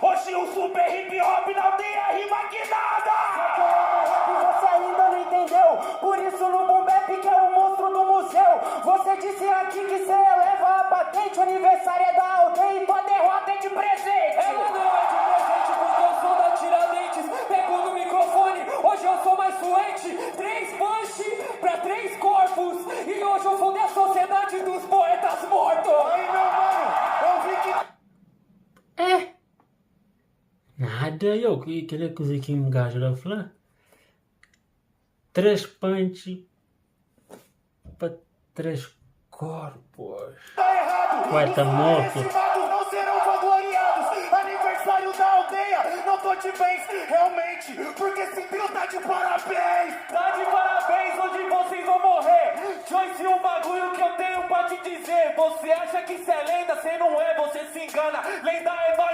Hoje o super hip hop na aldeia rima que nada. Só que eu amo rap, você ainda não entendeu. Por isso no boom bap que é o monstro do museu. Você disse aqui que cê eleva a patente. O aniversário é da aldeia e tua derrota é de presente. Ela não é de presente porque eu sou da Tiradentes. Pego no microfone, hoje eu sou mais fluente. Três punch pra três corpos. E hoje eu sou da sociedade dos poetas mortos. Aí, meu mano, eu vi que É. Nada, eu, aquela coisa que um gajo lá falar. Três punch para três corpos. Tá errado. Poeta Os morto. subestimados não serão vangloriados. Aniversário da aldeia, não tô de bens, realmente, porque esse trio tá de parabéns. Tá de parabéns, hoje vocês vão morrer. Joyce, um bagulho que eu tenho pra te dizer. Você acha que isso é lenda? Cê não é, você se engana. Lenda é nós.